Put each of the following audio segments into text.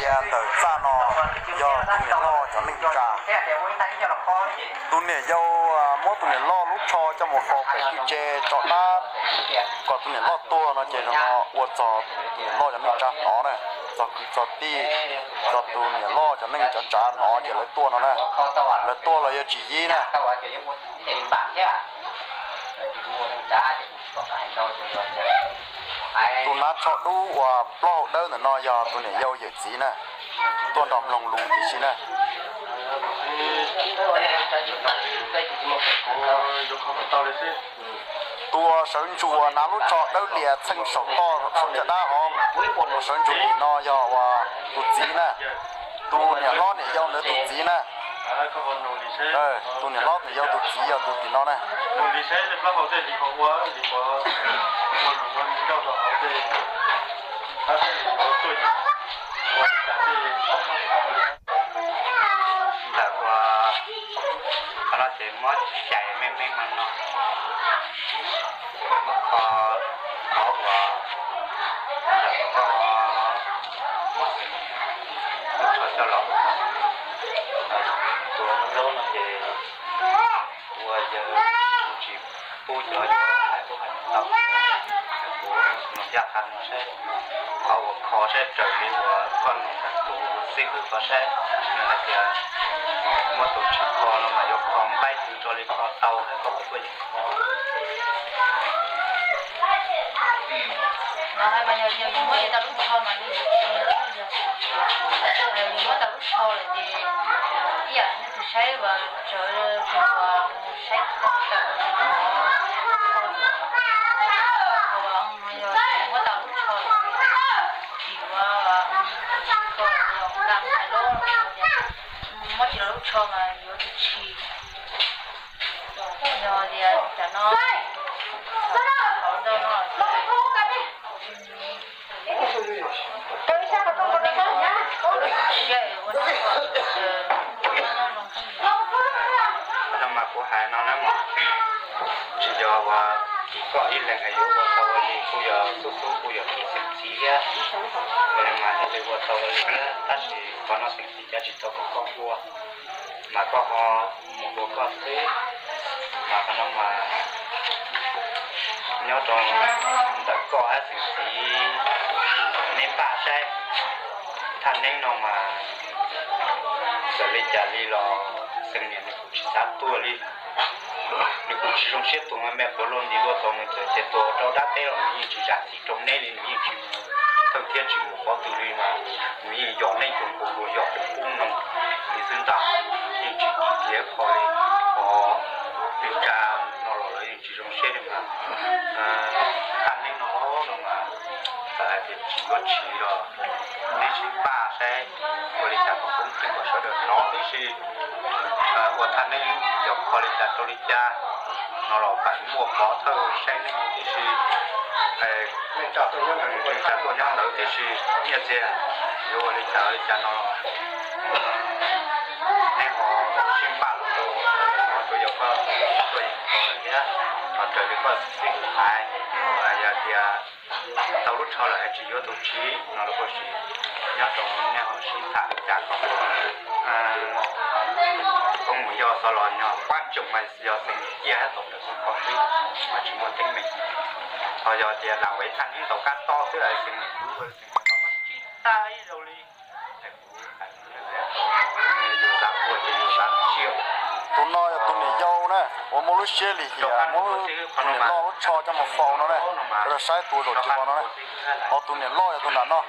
Ntawm txaj no yog tus niam loj cov neej tsa. Tus niam yau muab tus niam loj lub tsho coj mus faus pem tim tsev tso dab, kom tus niam loj tuag no ces no ua txog tus niam loj cov neej tsa hnov na, txog kwv txog tij, txog tus niam loj cov neej cov tsav hnov ces lawv tuaj no na. Lawv tuaj los yuav tsis yib na. Tus hnav tsho dub uas plaub hau dawb ntawm no yog tus niam yau yawm txiv na, tuaj nrog mloog lus tib si na. Tus sawv ntsug uas hnav lub tsho dawb lias txheej saum toj saum caj dab hov, sawv ntsug tim no yog uas tus txiv na, tus niam hlob niam yau ntawd tus txiv na. Tus niam hlob niam yau tus txiv yog tus tim no na. Ntawm uas qhov no ces muab cais me me no no, muab kho qhov uas ntawm koj muab xeem, muab kho coj los tua lub no ces ua yawg tsis pub cov yawg hais lub hais tau, kuv mus ncaj qha no saib qhov uas kho saib raws li uas koj nug ntawm tus xib hwb kho saib, nws hais tias muab tus tsis kho no mas yuav kho npaib twg rau li kho tau, koj puas tuaj yeem kho. Muab tau lub tsho lawm ces ib yam li tus saib uas tsawv tus uas mus saib kho tawm no yog muab tau lub tsho lawm ces tsis ua tsis kho los nqa hais lub muab tsis tau lub tsho mas yuav tus tshis. Yog tias cov no, hauv ntau no, no mas kuv hais no na, tsis yog uas tim koj ib leeg hais yuav ua tau ua li, kuj yog xub xub kuj yog tus xeem txiv thiab, ua li mas thiaj li ua tau ua li thiab, tab sis qhov no xeem txiv cav tsis tau kom koj ua, mas koj ho mus ua koj xwb. Mas qhov no mas nyob rau ntawm koj hab xeem txiv, neb npaj saib. Thaj neeb no mas txawm li cas li los xeem niam nws kuj tsis xav tuag li. Nws kuj tsis zoo siab tuag, me pluav luaj nti luaj tau nws txawm ces tuag rau dab teb los nws yeej tsis zam txim rau neb li, nws yeej tsis mus thawj thiab tsis mus qhov twg li mas nws yeej yog neb cov nkaus luag yog pub noog li xwb ntag, yeej tsis dim kiag qho li. Ho li cas no los lawv yeej tsis zoo siab li mas thaj neeb no no mas txawm hais tias tsis yuav tsis los neb sib npaj saib ua li cas kom poob kev kom sawv daws hnov tib si. Ua thaj neeb yuav kho li cas rau li cas no los pab muaj pov thawj saib neeb tib si, neej tsa tuaj nyob ntawd tib si, nyiaj txiag yuav ua li cas li cas no los neb ho sib npaj los rau, ho rau yog koj tuaj yeem kho lawm thiab, ho raws li koj xib hwb hais, yog tias tau lub tsho lawm es tsis yuav tus tsis no los kuj tsis, nyob rau nej ho sib tham li cas kom koob mus yog xov los nyog pab tsoom mas yog xeem niam ciaj hab tau ntawm xeem pog xwb, mas tsis muaj teeb meem. Ho yog tias lam ua ib thaj neeb tau kab tob xwb es xeem niam kuv ua xeem niam tau muab tsib tag ib zaug li, es kuv hais rau nej tias yus xav ua ces yus xav tsiaj. Tus no yog tus niam yau na, uas muaj lub siab lim hiam muab tus niam loj lub tsho coj mus faus no na, sawv daws saib tus zaum tsis pom no na. Ho tus niam loj yog tus nram no,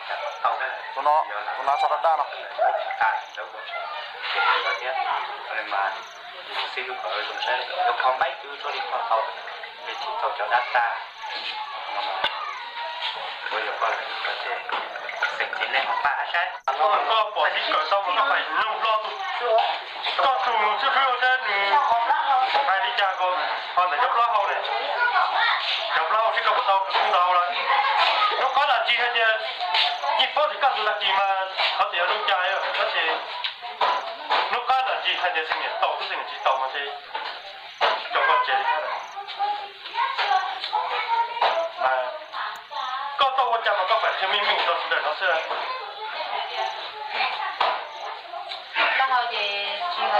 tus no, tus hnav tsho daj daj no. Koj pom sib kawm tau mas koj pais nug hlo tus, koj tsuas mus xwb xwb saib nws hais li cas ko. Ho ntawm cov plaub hau ne, cov plaub hau seb koj puas tau ntau lawm. Hnub qab lam tsis hais tias yeej paub tias koj tus lam tsis mas qhov tias zoo cas tab sis hnub qab lam tsis hais tias xeem niam tau xwb xeem niam tsis tau mas ces rau koj tsev li. Mas koj tau ua cas mas koj pais qhia meej meej rau sawv daws no xwb.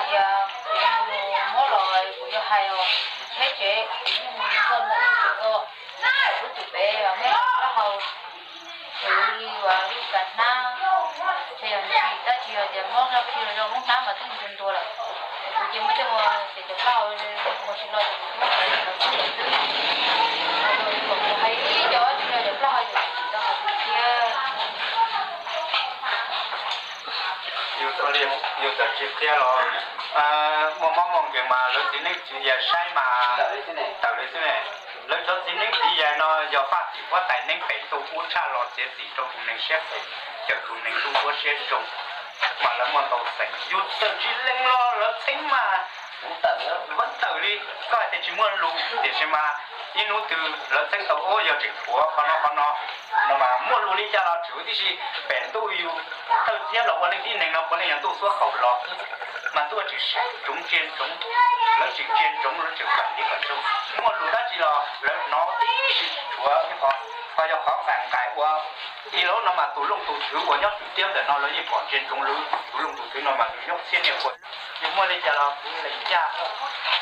Tias kuv mus muab los kuv yuav hais os, neb tsev kuv yeej mus nrog nws ua tsev os. Lub tus pem neb plaub hau, kuv li uas lub kav hnab, ces yog ntsis tab sis yog tias muab nrog khi los zoo lub hnab mas twb ntuag ntuag lawm. Kuv ces muab coj mus ces cov plaub hau mus tsis los ces kuv muab cov los txhub xwb. Kuv hais ib co tsis yog cov plaub hau ces kuv tsis tau hais tiag. Yus txawm tsis qhia los muaj mob muaj nkeeg mas lawv txiv neeb txiv yaig saib mas tawm li xwb ne. Lawv cov txiv neeb txiv yaig no yog faj tim huab tais neeb pem ntuj ub tshaj los txiav txim rau tus neeg siab phem, cawm tus neeg lub ua siab zoo, mas lawv muaj ntau xeem. Yus txawm tsis lees los lawv txheeb mas tawm li. Koj hais tias tsis muaj lus tiam sis mas ib hnub twg lawv txheeb tau ub yog tseem tshuav qhov no qhov no, no mas muaj lus li cas los tseem ua tib si. Pem ntuj yus thawj thiab los ua leej tib neeg no puav leej yog ntuj xuab qaum los xwb, mas ntuj tseem saib ntsoov ntsia ntsoov, lawv tseem ntsia ntsoov lawv tseem kam li kom zoo. Muaj lus dab tsi los lawv hnov tib si tshuav qhov, qhov yog qhov nqaim nqaim ua ib lub no mas tus looj tus twg uas nyob tim tiab ntawm no lawv yeej pom ntsia ntsoov lawv tus looj tus twg no mas nws nyob txhiab niaj ua. Yog muaj li cas los kuv lees yaj,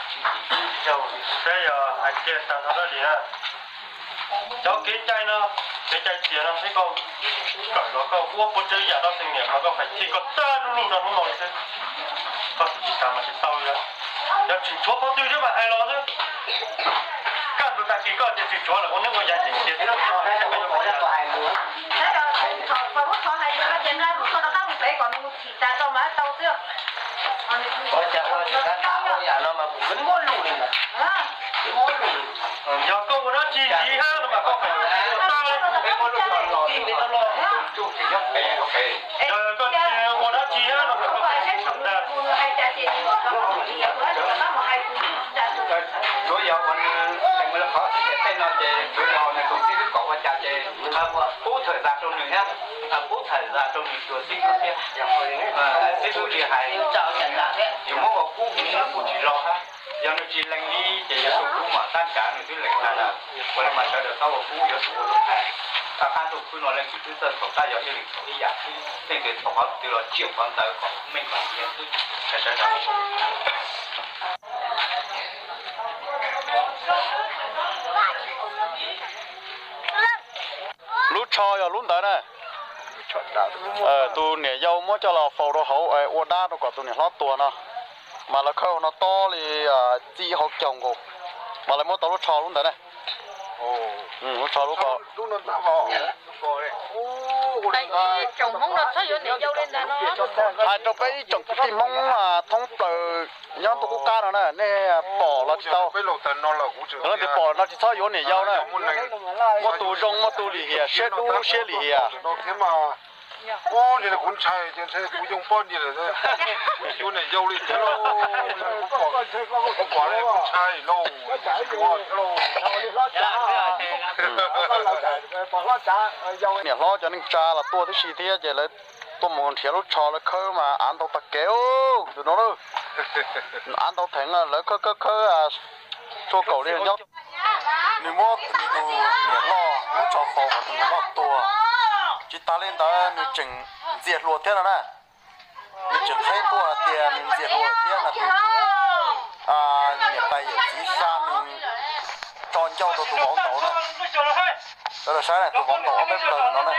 tsis tim zaug. Saib yog hais kiag tag nrho dab li na. Cov kev cai no, kev cai tias no xwb koj kawm los koj ua puas tsawg yam rau tej niam no koj pheej chim koj tag lub lug rau hnub no li xwb. Koj tsis tas mas tsis tau li. Yog tseem tshuav qhov twg xwb mas hais los xwb. Kaj ntug tag kis koj tias tsis tshuav lawm ua neeb ua yaig ces tias Yog koj ua dab tsi ntxiv hab no mas koj pheej tsis tau tag li. Yog koj tsis ua dab tsi hab no mas koj pheej tsis tau tag. Tsuav yog uas nws lees qhov xib pem tej no ces tsuav yog nws tus xib hwb kom ua cas ces pub thawm zas rau nws thiab, pub thawm zas rau nws tus xib hwb thiab. Xib hwb li hais, yus muab ua kub mus muab kuj tsis los hab. Yog nws tsis lees li ces yus tus kub mam tab kav nws twb lees tag lawm. Ua li mas sawv daws txhob ua kub yuav tsum ua lus hais. Qab ntuj khwb no leej twg twb txawj txhaum tab yog ib leeg txhaum ib yam xwb, leej twg txhaum qhov twg los tsiaj qhov ntawd kom meej kom tiav xwb. Sawv daws Lub tsho yog lub ntawd na. Tus niam yau muab coj los faus rau hauv ua dab rau kom tus niam hlob tuag no. Mas lawv khawb hauv no tob li txij hauv caug nkaus, mas lawv muab tau lub tsho lub ntawd na. Lub tsho lub ko. Hais rau peb ib tsoom kwv tij Hmoob thoob plaws nyob ntuj qub qab no na, nej pom los tsis tau. Leej twg pom no tsis txhob yuav niam yau na. Muaj tus zoo muaj tus lim hiam, siab dub siab lim hiam. Kuv ntshai, kuv yoo pob nti lawm, kuv tsis yuav niam yau li thiab lauj. Kuv pom, kuv pom kuv ntshai lauj. Niam hlob cov neej tsa los tuaj tib si thiab ces lawv tuaj mus nrhiav lub tsho lawv khawb mas av ntau tag kev tus no lawm. Av ntau theev lawv khawb khawb khawb tshuaj kaum li nyob. Nws muab nws tus niam loj lub tsho faus kom tus niam loj tuag. Tsis tas li ntawd nws tseem ntxias hlua thiab no na. Nws tseem qheb tuaj hais tias nws ntxias hlua thiab no, tus niam tais yawm txiv xa nws tso ncauj rau tus vauv ntaus na. Sawv daws saib na, tus vauv ntaus ob peb plaws no na.